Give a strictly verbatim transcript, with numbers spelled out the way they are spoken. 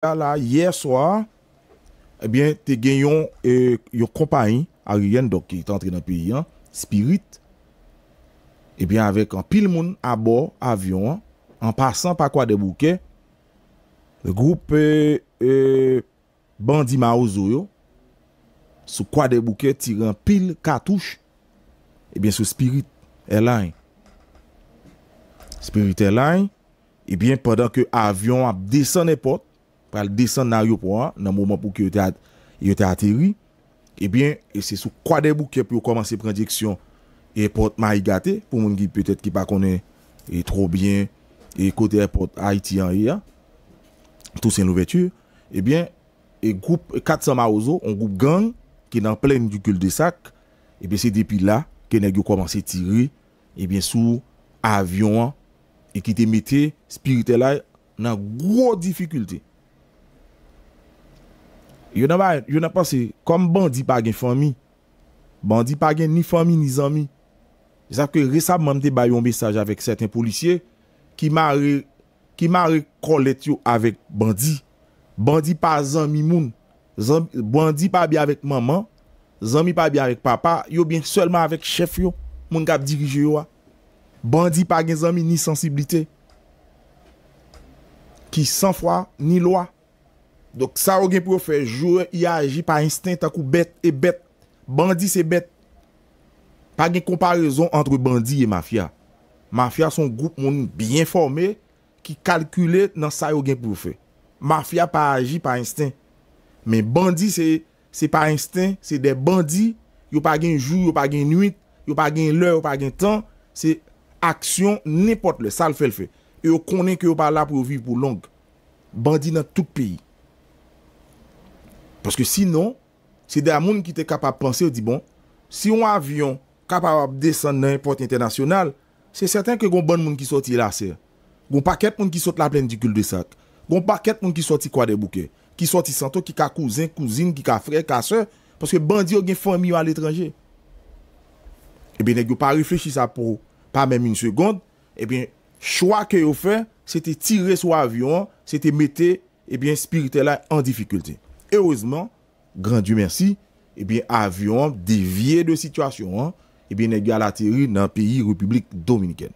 la, yè swa, ebyen, te gen yon, e, yon konpayi aeryèn, donk, ki te antre nan peyi an, Spirit, ebyen, avèk anpil moun abò avyon an, an pasan pa Kwadèboukè, gwoup, e, e, bandi Mawozo yo, sou Kwadèboukè, tire anpil katouch, ebyen, sou Spirit Airlines. Spirit Airlines, ebyen, pandan ke avyon ap desann èpòt, pral desann nan ayewopò a, nan moman pou ke yo te at-, yo te ateri, ebyen, e se sou Kwadèboukè pou yo kòmanse pran direksyon èpòt Mayi Gate, pou moun ki petèt ki pa konnen, e, twò byen, e, kote èpòt Ayiti an ye a, Toussaint Louverture, ebyen, e gwoup kat san Mawozo, yon gwoup gang ki nan plèn di Cul-de-Sac, ebyen, se depi la ke nèg yo kòmanse tire, ebyen, sou avyon an, e ki te mete Spirit Airlines nan gwo difikilte. Yo nan ba-, yo nan panse, kòm bandi pa gen fanmi, bandi pa gen ni fanmi ni zanmi. Se sa ke resamman m te bay yon mesaj avèk sèten polisye ki mare, ki mare kòlèt yo avèk bandi. Bandi pa zanmi moun. Zanmi, bandi pa byen avèk manman. Zanmi pa byen avèk papa. Yo byen sèlman avèk chèf yo, moun k ap dirije yo a. Bandi pa gen zanmi ni sansiblite. Ki san fwa ni lwa. Donk, sa yo gen pou yo fè, jwe, y aji pa ensten tankou bèt e bèt. Bandi se bèt. Pa gen konparezon antre bandi e mafya. Mafya se yon gwoup moun byen fòme ki kalkile nan sa yo gen pou yo fè. Mafya pa aji pa ensten. Men bandi se, se pa ensten, se de bandi, yo pa gen jou, yo pa gen nwit, yo pa gen lè, yo pa gen tan, se aksyon nenpòt lè, sa l fè l fè. E yo konnen ke yo pa la pou yo viv pou long. Bandi nan tout peyi. Paske sinon, se de moun ki te kapab panse, yo di, bon, si yon avyon kapab ap desann nan èpòt entènasyonal, se sèten ke gon bann moun ki sòti Lasè. Gon pakèt moun ki sot Laplèn di Cul-de-Sac. Gon pakèt moun ki sòti Kwadèboukè, ki sòti Santo, ki ka kouzen, kouzin, ki ka frè, ka sè, paske bandi yo gen fanmi yo aletranje. Ebyen, nèg yo pa reflechi sa pou pa menm yon segond. Ebyen, chwa ke yo fè, se te tire sou avyon an, se te mete, ebyen, Spirit Airlines an difikilte. Erezman, Grand Dieu merci, ebyen, avyon an devye de sitiyasyon an, ebyen, nèg yo al ateri nan peyi Repiblik Dominikèn.